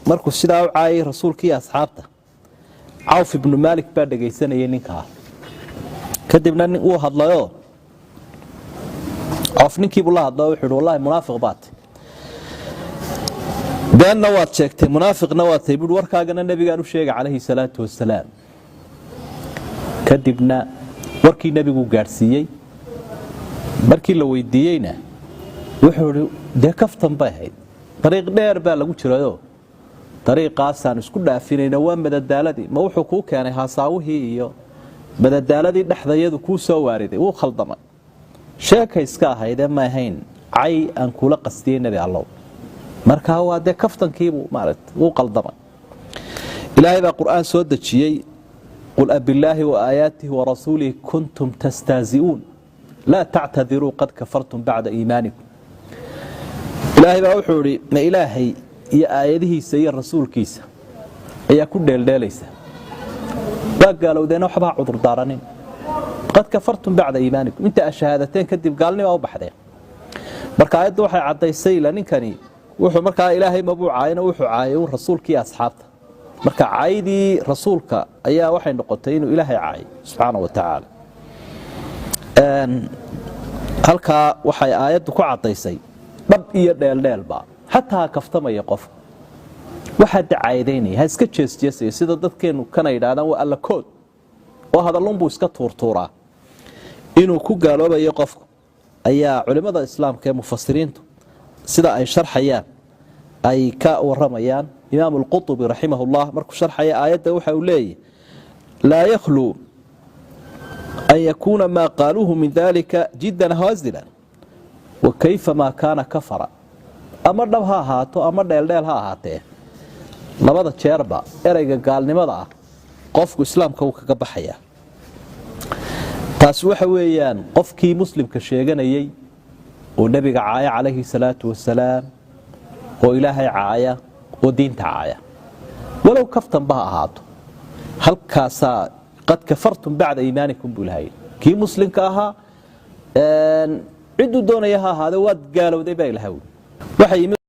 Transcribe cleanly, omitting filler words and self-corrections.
Markuu sidaa u caayay rasuulkiiyo asxaabta, Cawf Ibnu Maalik baa dhegaysanayay ninkaa. Kadibna wuu hadlayoo Cawf ninkiibuu la hadlayo. Wuxuu ihi: "Wallahi munaafiq baad tay, beenna waad sheegtay, munaafiqna waad tay," buui. "Warkaagana nebigaan u sheegay calayhi salaatu wasalaam." Kadibna warkii nebigu gaadhsiiyey. Markii la weydiiyeyna wuxuu ihi: "Dee kaftan bay ahayd, dariiq dheer baa lagu jirayoo dariiqaasaan isku dhaafinayna, waa madadaaladii. Ma wuxuu kuu keenay haasaawihii iyo madadaaladii dhexdayadu kuu soo waariday? Wuu khaldamay, sheeka iska ahaydee ma ahayn cay aan kula qastiyey, Nebi Allow. Markaa waa dee kaftankiibuu maarata wuu qaldamay." Ilaahay baa Qur'aan soo dejiyey: "قل أبالله وآياته ورسوله كنتم تستهزئون لا تعتذروا قد كفرتم بعد إيمانكم. Ilaahay baa wuxuu idhi: ma Ilaahay iyo aayadihiisa iyo rasuulkiisa ayaa ku dheeldheelaysa? Waa gaalowdeena, waxba ha cudurdaaranin. قد كفرتم بعد إيمانكم, inta aad shahaadateen kadib gaalnimaa u baxdeen. Marka aayaddu waxay caddaysay ila ninkani wuxuu markaa Ilaahay mabuu caayina, wuxuu caayay uun rasuulkii asxaabta. Marka caydii rasuulka ayaa waxay noqotay inuu Ilaahay caayay subxaana wa tacaala. Halkaa waxay aayaddu ku caddaysay dhab iyo dheeldheelba, xataa kaftamaya qof waxaa dacaydaynaya, ha iska jeesjeesaya, sida dadkeennu kana yidhahdaan waa alla kood oo hadallunbuu iska tuurtuuraa, inuu ku gaaloobayo qofku ayaa culimmada islaamka ee mufasiriintu sida ay sharxayaan ay ka waramayaan. Imaam Alquطbi raximahullah markuu sharxaya aayadda waxa uu leeyahy: "لا يخلو أن يكون ما قالوه من ذلك جدا هازلا، وكيفما كان كفر." Ama dhab ha ahaato ama dheeldheel ha ahaatee, labada jeerba ereyga gaalnimada ah qofku islaamka wuu kaga baxayaa. Taasi waxa weeyaan qofkii muslimka sheeganayey oo nebiga caaya calayhi salaatu wasalaam, oo Ilaahay caaya, oo diinta caaya, walow kaftanba ha ahaato. Halkaasaa "قد كفرتم بعد إيمانكم" buu ilahay. Kii muslimka ahaa, cidduu doonaya ha ahaade, waad gaalowday baa ilahay. Waxa yimid